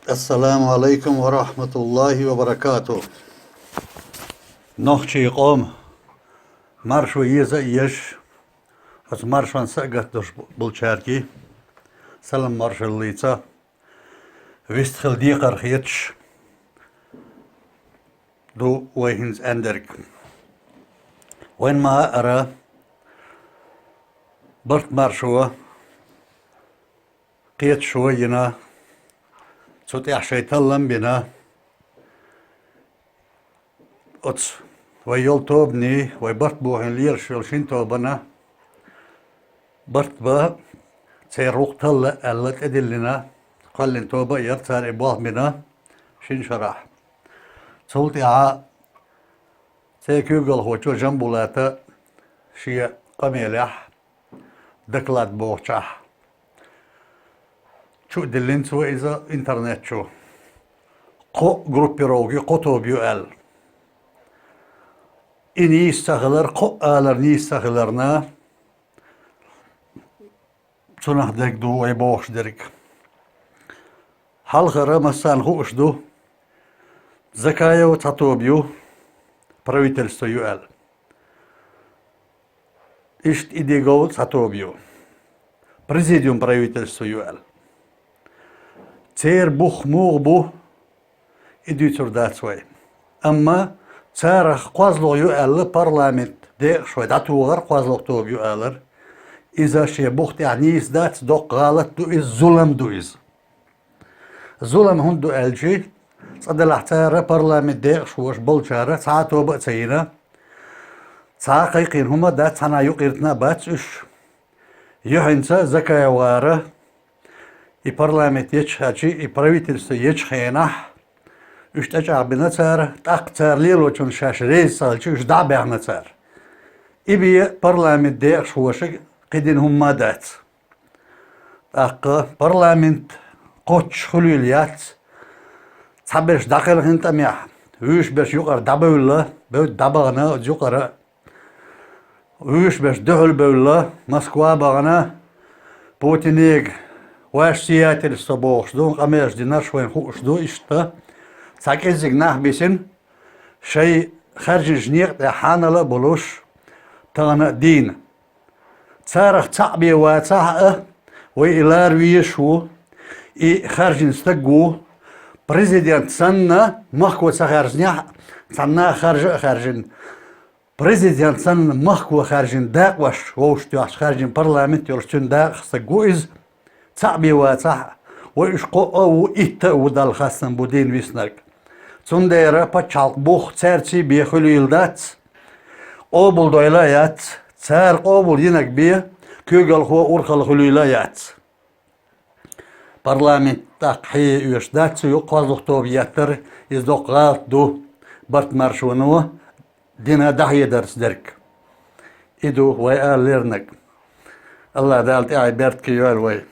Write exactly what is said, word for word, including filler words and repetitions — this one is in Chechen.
Ассаламу Ӏалайкум ва рахьматуллахӀи ва баракатухӀ. Нохчий къом, маршо еза а еш, оцу маршонца а гатдеш болчаьрга салам-маршаллица, вистхила декхар хеташ ду вай хӀинца аьндерг. Вайн ма-, ара барт маршо кхеташо йина, цу тӀехь шайн таллам бина, оцу вай йолу тобанийн, вай барт бохийна лелаш йолу шина тобанна барт бан, церан гӀуллакх талла аьлла тӀедиллина, кхоьллина тоба а яра цара и болх бина шина шарахь. Цул тӀаьхьа церан куьйгалхочо Жамбулата шен къамелехь, доклад бохучохь, чу а диллина цо иза интернет чу, кхо группировка ю, кхо тоба ю аьлла. И нийса ца хилар, кхо а алар нийса ца хиларна, цунах дерг ду вай бохуш дерг. Хьалхара массарна хууш ду, Закаев цхьа тоба ю, правительство ю аьлла. Иштта Идигов цхьа тоба ю, президиум правительства ю аьлла. Церан бух муха бу, и дуьйцур дац вай. Амма царах кхозлагӀа ю аьлла парламент декъашхой дӀатухар, кхозлагӀа тоба ю алар. Иза шен бух тӀехь нийса дац, доккха гӀалат ду иза, зулам ду иза. Зулам хӀунда ду аьлча, цкъа делахь цара парламент декъашхоша болчара цхьа а тоба а ца йина, цхьа а кхайкхийна хӀума а дац, цхьана а юкъиртина а бац уьш. Юьхьанца Закаев гӀара и парламент ечхьачи, и правительство ечу хенахь, уьш тӀечӀагӀбина цара, тӀаккха цара лелочунна шаьш реза ца хилча, уьш дӀа а баьхна цара. И бен парламент декъашхоша кхидина хӀума а дац. ТӀаккха парламент кхоччуш хуьлийла яц, цхьаберш дӀакхелхина тӀамехь, вуьйш берш юкъара дӀабевлла, бевдда дӀабахана оцу юкъара, вуьйш берш дуьхьал бевлла, Москва а бахана, Путинега ваше сиятельство бохуш ду, къамелаш динарш вайна хууш ду, иштта цхьа кӀеззиг нах бисина, шайн хаьржинчу некъа тӀехь хьанала а болуш, тахана а дийна. Царах цхьаъ бен вацахь а, вай и лара везаш ву, и хаьржина стаг ву, президент санна, махко ца хаьржинехь а, цхьана наха харжа а хаьржина, президент санна, махко хаьржина дакъош вовшахтоьхча хаьржина парламент йолуш цуьнан дакъах стаг ву иза. Цхьаъ бен вацахь а, вай уьш кхоъ а ву, итт а ву, Далла хастам бу дийна виснарг. Цундела пачхьалкх бух цаьрций бен хуьлийла дац, къобалдойла а яц, цара къобал йинарг бен куьйгалхо урхалла хуьлийла а яц. Парламент тӀаккха хье оьшуш дац, цу юкъа кхозлагӀа тоба еттар, иза доккха гӀалат ду, барт маршоно дина дӀахьедарца дерг. И ду вай ала лернарг. АллахӀ Дала тӀаьхье беркате йойла вай.